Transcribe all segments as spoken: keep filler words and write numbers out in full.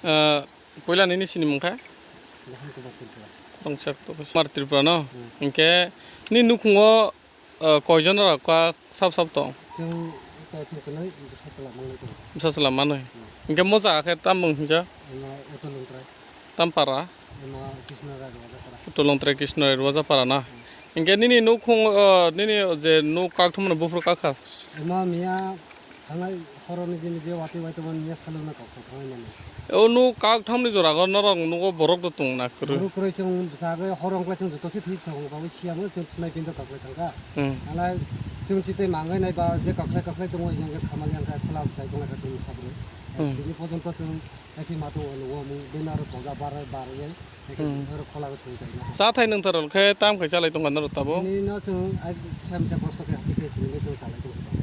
Ah, poila nini sini mungkha? Mohan Kumar Tripura. Tongsak to Kumar Tripura no? Hmm. Hinkhe ni nukhungo, ah, koijon rok ka sab sab tong? Chwng, chwng kwnwi bwsa chwla manwi tongo. Bwsa chwla manwi. Hmm. Hinkhe moja khe tam mung hinjak? Eno Utul Longtrai. Tam para? Eno Krishna Rai Rwajapara. Utul Longtrai Krishna Rai Rwajapara na? Hmm. Hinkhe nini nukhung, ah, nini je nuk kakthumno buphuru kakha? Emo miya Thangnai horoni je je watwi watwi tongmani ya salona kok kok thangnai mani. O nuk kak thamni jora go norok nugo borok do tong na kwrwi. Borok kwrwi chwng bwsagwi horo wngkha chwng joto se thwi thong ba wi siya mo chwng thunai pinto kok kok thangkha. Hmm. Alai chwng chitwi mangai nai ba je kok kok kok tongo yang khamali ang kha khola bwsai tong kha chwng sabri. Hmm. Tini pojonto chwng Ekhi matung o nugo mung bini aro poja bar bar ye. Hmm. Aro khola go soi jai na. Chathai nwngthar rok khe tam khai chalai tongkha norok tabuk? Chini no chwng ai kisa misa kosto khe hati khe chini no chwng chalai tongkha.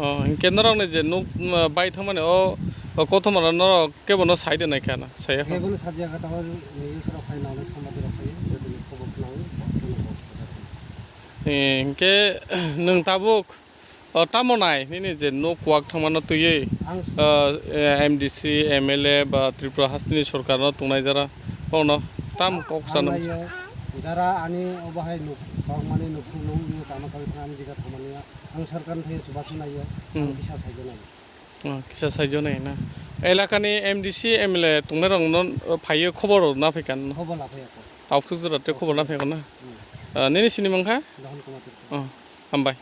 O, hinkhe norok ni je nuk, um, bai thangmani o, o kothoma rok norok kebo no sai de nai kha na, saya kha? Kebo no sajya kha, tamo news rok phai, nang samadi rok phai, jotoni khobor khna o, jotono khobor khna o. Eh, hinkhe nwng tabuk O, tamo nai, nini je nok kuwak thangmano twiwi, Ang s- o, eh, M D C, M L A ba Tripura hasteni sorkarno tongnai jara, bono tam kok Ang sana naio, jara ani obo hai nuk, kok mani nuk, nuk, nuk tamo kagwi thang ani jaga thangmani, ang sorkarni thani chubachu naio, ang Hmm. kisa saijo naio. Oh, kisa saijo nai na. Elakani M D C, M L A tongnairokno, o, phaiyo khobor na phaikha no? Khobor la phaiya kho. Tabuk jora tei khobor na phaikha na? Hmm. O, nini sini mangkha? Dohon Kumar Tripura. Oh, hambai.